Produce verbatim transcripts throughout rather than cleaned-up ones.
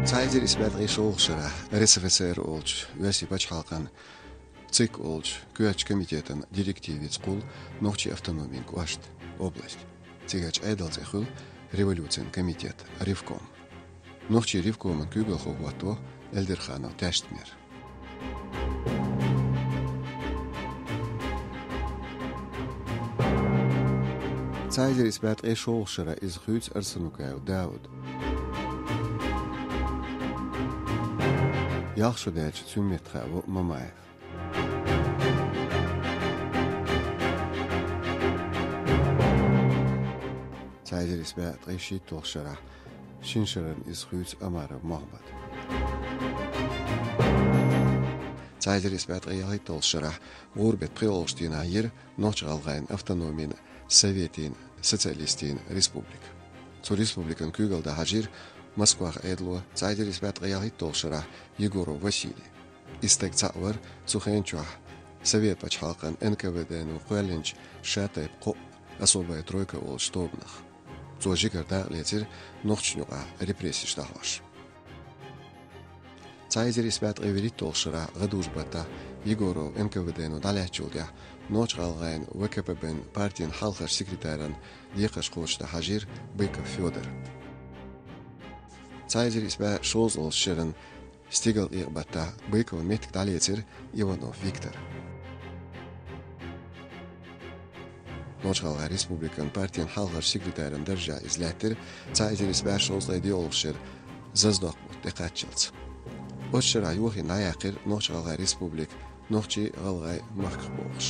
Цхьа эзар исс бӀаь ткъе шолгӀача шарахь РСФСР олча Оьрсийн пачхьалкхан ЦИК олча коьртачу комитетан директивица кхуллу нохчийн автономин кӀошт, область. Цигарчу Ӏедал цӀе хуьлу революцин комитет, ревком. Нохчийн ревкоман куьйгалхо хӀотто Эльдерханов Таьштмир. Цхьа эзар исс бӀаь ткъе шолгӀача шарахь иза хуьйцу Арсанукаев Дауд. Ялх шо даьлча цуьнан метта хаьа ву Мамаев. Цхьа эзар исс бӀаь ткъе шийтталгӀача шарахь шина шарна иза хуьйцу Омаров Мохьмад. Цхьа эзар исс бӀаь ткъе ялхитталгӀача шарахь гӀуран беттан пхоьалгӀачу дийнахь йира Нохч-ГӀалгӀайн автономин советийн социалистийн республика. Цу республикан куьйгалла дан хьажийра Москвахь Ӏедало цхьа эзар исс бӀаь ткъе ялхитталгӀача шарахь Егоров Василий. И стаг цхьаъ вара цу хенан чохь Совет пачхьалкхан НКВД-но кхоьллинчу шатайпа кхоъ, особая тройка олучу тобанах. Цо жигара дакъа лецира нохчашна юкъахь репрессеш дӀахьош. Цхьа эзар исс бӀаь ткъе вуьрхӀитталгӀача шарахь гӀадужу баттахь Егоров НКВД-но дӀалаьцначул тӀаьхьа Нохч-ГӀалгӀайн ВКПБ-н партин хьалхарчу секретаран декхарш кхочушдан хьажийра Быков Фёдор. Цхьа эзар исс бӀаь шовзткъалгӀачу шеран стигалкъекъа баттахь Быковн меттиг дӀалецира Иванов Виктор. Нохч-ГӀалгӀайн республикан партин хьалхарчу секретаран даржехь иза лаьттира цхьа эзар исс бӀаь шовзткъе диъалгӀачу шеран Зазадоккху бутт тӀекхаччалц. Оцу шарахь йохийна дӀаяьккхира Нохч-ГӀалгӀайн республика нохчийн, гӀалгӀайн махках бохуш.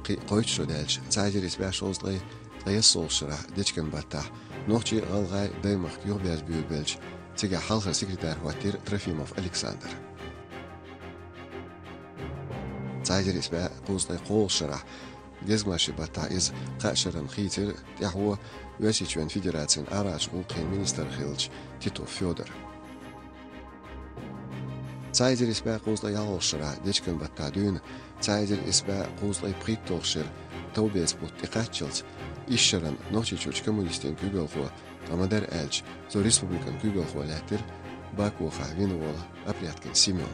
Кхин а кхойтта шо даьлча, цхьа эзар исс бӀаь шовзткъе ткъайоьсналгӀачу шарахь дечкен баттахь нохчийн, гӀалгӀайн даймахка юхаберзабуьйлабелча, цигахь хьалхара секретарь хӀоттийра Трофимов Александр. Цхьа эзар исс бӀаь кхузткъе кхоалгӀачу шарахь гезгмашин баттахь иза кхаа шеран хийцира тӀаьхьо Оьрсийчоьнан Федерацин арахьарчу гӀуллакхийн министр хиллачу Титов Фёдора. Цхьа эзар исс бӀаь кхузткъе ялхолгӀачу шарахь дечкен баттахь дуьйна цхьа эзар исс бӀаь кхузткъе пхийтталгӀачу шеран товбеца бутт тӀекхаччалц, исс шеран Нохчийчуьрчу коммунистийн куьйгалхо, тхан ма-дарра аьлча, цу республикан куьйгалхо лаьттира Бакухахь вина волу Опрядкин Семён.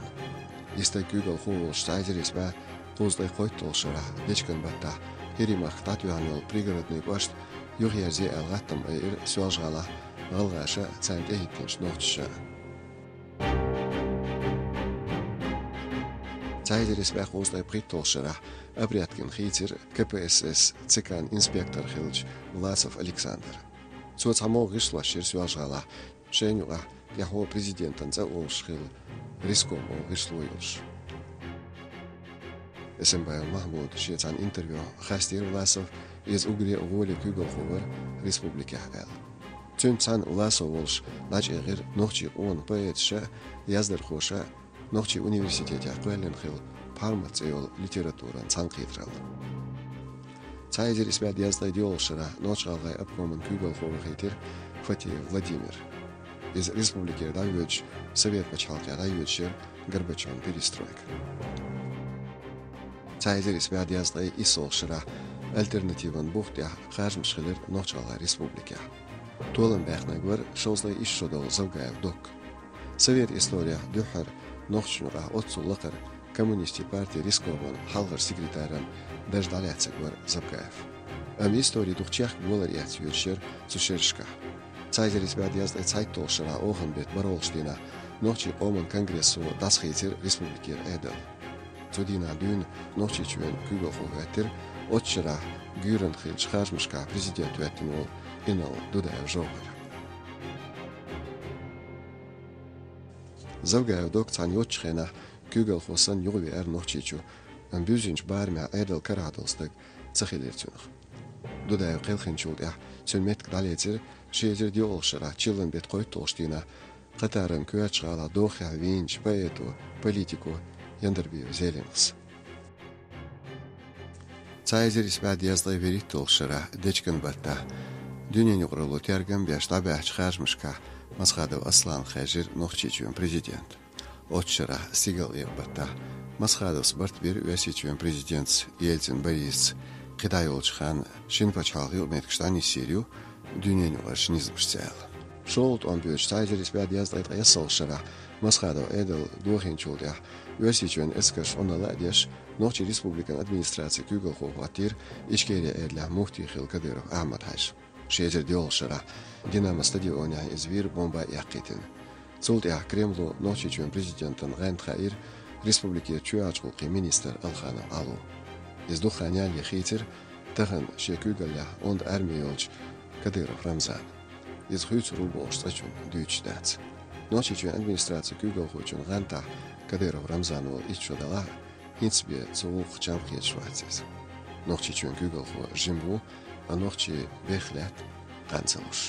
И стаг куьйгалхо волуш цхьа эзар исс бӀаь кхузткъе кхойтталгӀачу шарахь дечкен баттахь ХӀирийн махка дӀатоьхна йолу Пригородный кӀошт юхаерзе аьлла гӀаттам айира Соьлжа-ГӀалахь гӀалгӀаша, царна тӀехӀиттинчу нохчаша. Цхьа эзар исс бӀаь кхузткъе пхийтталгӀачу шарахь Опрядкин хийцира КПСС ЦК-н инспектор хиллачу Власов Александр. Цо цхьамогӀа гӀишлош йира Соьлжа-ГӀалахь, шайна юкъахь тӀаьхьо президентан цӀа олуш хилла Риском олу гӀишло йолуш. Эсенбаев Махьмуда шен цхьана интервьюхь хастийра Власов, иза уггаре а гӀоле куьйгалхо вара республикехь аьлла. Цуьнца цхьаьна Власов волуш дӀачӀагӀира нохчийн къона поэташа, яздархоша, Нохчийн университетехь кхоьллина хилла «Пхьармат» цӀе йолу литературан цхьаьнакхетаралла. Цхьа эзар исс бӀе дезткъе диъалгӀачу шарахь Нохч-ГӀалгӀайн обкоман куьйгалхо вахийтира Фатеев Владимир. Иза республикера дӀайоьдуш, Совет пачхьалкхе дӀайоьдуш яра Горбачёвн перестройка. Цхьа эзар исс бӀе дезткъе иссалгӀачу шарахь альтернативан бух тӀехь харжамаш хилира Нохч-ГӀалгӀайн республикехь. Толам баьхнарг вара шовзткъе исс шо долу Завгаев Док. Совет исторехь дуьххьара нохчашна юкъахь оццул лакхара коммунистийн партин рискоман хьалхара секретаран дарж дӀалаьцнарг вара Завгаев. Амма истори дукха чехка болар эцна йоьдуш яра цу шерашкахь. Цхьа эзар исс бӀе дезткъе цхьайтталгӀачу шарахь оханан беттан бархӀолгӀачу дийнахь Нохчийн къоман конгрессо дӀасахийцира республикера Ӏедал. Цу дийнахь дуьйна Нохчийчоьнан куьйгалхо хӀоьттира оццу шарахь гуьйранна хиллачу харжамашкахь президент хӀоьттина волу Инал Дудаев ЖовхӀар. Завгаев Док цхьана йоццачу хенахь куьйгалхо санна юхавеара Нохчийчу, амма буьззинчу барамехь Ӏедал карахь долу стаг ца хилира цуьнах. Дудаев кхелхинчул тӀаьхьа цуьнан меттиг дӀалецира ши эзар диъалгӀачу шарахь чиллан беттан кхойтталгӀачу дийнахь Катаран коьртачу гӀалахь дохехь вийначу поэто, политико Яндарбиев Зелимхас. Цхьа эзар исс бӀе дезткъе вуьрхӀитталгӀачу шарахь дечкен баттахь дуьненан юкъаралло тергам беш дӀабаьхьачу харжамашкахь Масхадов Аслан хаьржира Нохчийчоьнан президент. Оццу шарахь стигалкъекъа баттахь Масхадовс барт бира Оьрсийчоьнан президентца Ельцин Борисца, кхидӀа йолчу ханна шина пачхьалкхан юкъаметтигаш дӀанисйийр ю дуьненан юкъарчу низамашца аьлла. ШолгӀа тӀом боьдуш цхьа эзар исс бӀе дезткъе ткъаь ялсмале шера Масхадов Эдал дохийначул тӀехьагӀа Оьрсийчоьнан эскарша Ӏуналла а деш, Нохчийн Республикан администраце куьйгалхо хӀоттийра Ичкерин Ӏаьдалехь муфти хилла Кадыров Ахьмад-Хьаьжа. Ши эзар доьалгӀача шера Динамо стадионехь иза вийра бомбай а эккхийтина. Цул тӀехьагӀа Кремло Нохчийчоьнан президентана гӀанд хаийра республикера чоьхьарчу гӀуллакхийн министр Алханов Ӏало. Иза дукха хан ялале хийцира тахана шен куьйгаллехь онда арми йолчу Кадыров Рамзана. Иза хуьйцур ву бохуш цкъачунна дуьйцуш дац. Нохчийчоьнан администрацин куьйгалхочун гӀантахь Кадыров Рамзан волу итт шо далахь а, хӀинца бен цу гӀуллакхах чам хеташ вац иза. Нохчийчоьнан куьйгалхо жима ву, ткъа нохчий бехк лаьтта кхана ца луш.